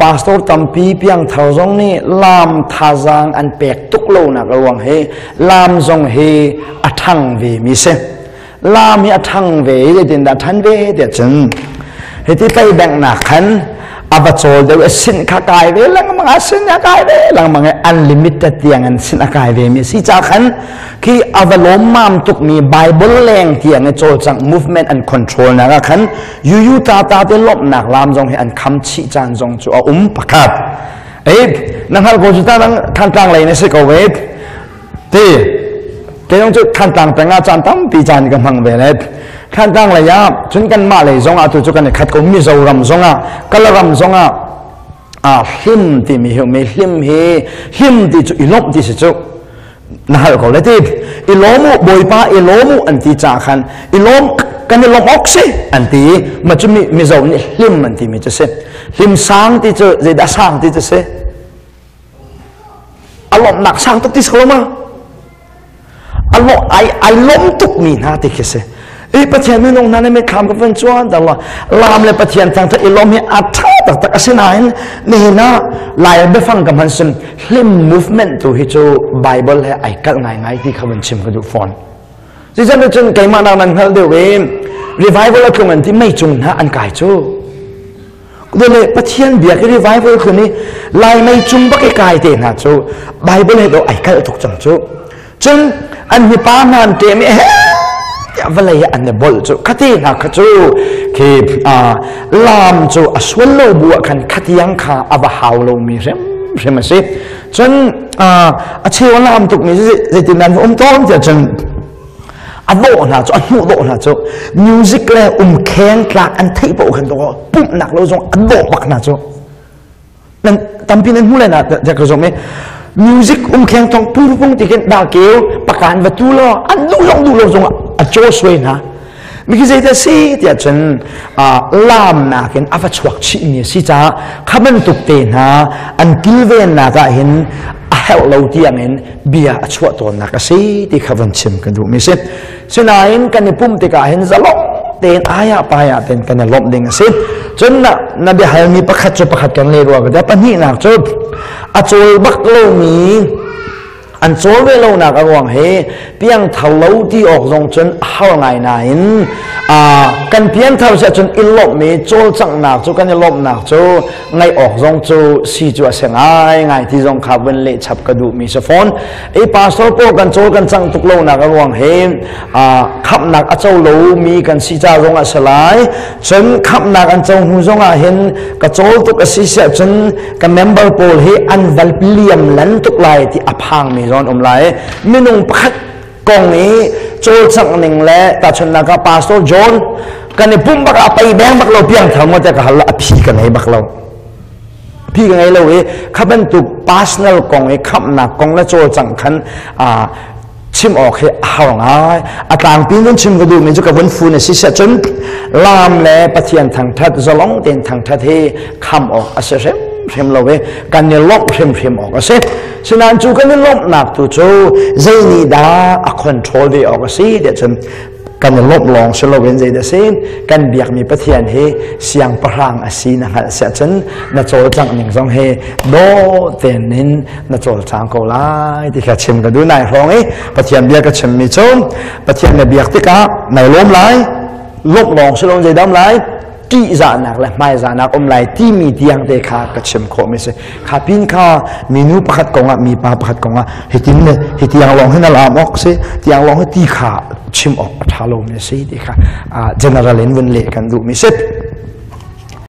Pastor tampi piangthar zong nih lam thazaang an pek tuk lo nak a ruang hi lam zong hi a ṭhang ve mi si. Lam hi a ṭhang ve i zeitindah ṭhan ve tiah cun hiti tlei bengh khan a va cawl deuh i sin kha kai ve lengmang a sin a kai ve lengmang i unlimited tiang in sin a kai ve mi si ca khan khi a va lawmmam tukmi Bible leng tiang i cawlcangh movement an control nak ah khan yuyu ta ta te lawmhnak lam zong hi an kham chih caan zong cu a um pakhat. Ei na hngal ko cu ta nang Thantlang lei na si ko ve te te zong cu Thantlang peng ah caan tampi caan ka hmang ve le Thantlang lei ah cun kan mah lei zong ah tu cu kan i khat ko. Mizoram zong ah, Kalaram zong ah a hlim timi hi mi hlim hi hlim ti cu i lawmh ti si cu na hal ko le ti i lawm u, Bawipa i lawm u an ti ca khan i lawm kan i lawm awk si an ti. Ma cu mi Mizo nih hlim an ti mi cu si. Hlim sang ti cu zeidah sang ti cu si? A lawmhnak sang tuk ti si ko ma? A lo ai ai lawm tuk mi hna ti khi si. I Pathian minung hna nih mitthlam ka van cuan tar la lam le Pathian thangthat i lawm hi a tha taktak. Asinain nihin ah Lai biafang ka hman sim hlim movement tu hi cu Bible he ai kalh ngaingai ti kha van chim ka duh fawn. Cucan cun keimah nak nan hngalh deuh i revival a tlung an ti, mei cung hna an kai cu le Pathian biak i revival khun i Lai mei cung bak i kai te hna cu Bible he do ai kalh tuk cang cu. Cun an hi pa hna an ṭem i he tiah vawlei ah an i bolh cu khati hna kha cu khi lam cu a sual lo bu ah khan khatiang kha a va hau lomi hrimhrim a si. Cun a cheu a lam tukmi zeitin an um tawn tiah cun a dawh hna cu, a hmuh dawh hna cu, music le umkheng tlak an theih paoh khan pumhnak lo zong a dawh bak hna cu. Nan tampi nan hmu lai na ja ka zong i music umkheng thong pung pung ti khin da keu pakan va tu lo an duh zong duh lo zong a chaw suai hna. Mi khi zei si tiah cun lam nakin a va chuak chih mi si caah kha bantuk te hna an kilvennak ah hin a herh lo tiang in bia a chuah tawnnak a si ti kha van chim ka duh mi si. Sinain kan i pum tikah hin zalong tein aya paya ten kan i lawmh ding a si. Cun na na biahalmi pakhat cu pakhat kan le rua ka pahnihnak cu a cawl bak lomi an cawl ve lonak a ruang hi piangthar lo ti awk zong cun a har ngai nain kan piangthar si ahcun i lawmh i cawlcanghnak cu kan i lawmhnak cu ngaih awk zong cu si cu a si ngai ngai ti zong kha vun leh chap ka duhmi si fawn. I pastor pawl kan cawl kan cang tuk lonak a ruang hi khamhnak a co lomi kan si ca zong a si lai. Cun khamhnak an co hnu zong ah hin ka cawl tuk a si siah cun ka member pawl hi an val liam lan tuk lai ti a phangmi zong um lai. Minung pakhat kong i cawlcangh ning le tahchunhnak ah Pastor John kan i pumh bak a pei beng bak lo piang thar mo te ka hal a phi ka ngei bak lo, phi ka ngei lo. I kha bantuk personal kong i khamhnak kong le cawlcangh khan chim awk hi a har ngai. A tlangpi nun chim ka duhmi cu ka vun fu na si seh cun lam le Pathian thangthat zalong tein thangthat hi kham awk a si hrim hrim lo i kan i lawmh hrimhrim awk a si. Sinain cu kan i lawmhnak tu cu zei nih dah a control ve awk a si tiah cun kan i lawmh lawng si loin zei dah si? Kan biakmi Pathian hi siangpahrang a si na hngalh siah cun na cawlcangh ning zong hi dawh tein in na cawlcang ko lai ti kha chim ka duh. Nai hrawng i Pathian bia ka chimmi cu Pathian na biak tikah nai lawm lai, lawmh lawng si loin zeidam lai, ṭihzahnak le hmaizahnak um lai timi tiang te kha ka chim khawh mi si. Kha pin kha minu pakhat kongah, mipa pakhat kongah hitin le hi tiang lawng hin a lam awk si, tiang lawng hi ti kha chim awk a ṭha lo mi si ti kha general in vun leh kan duh mi si.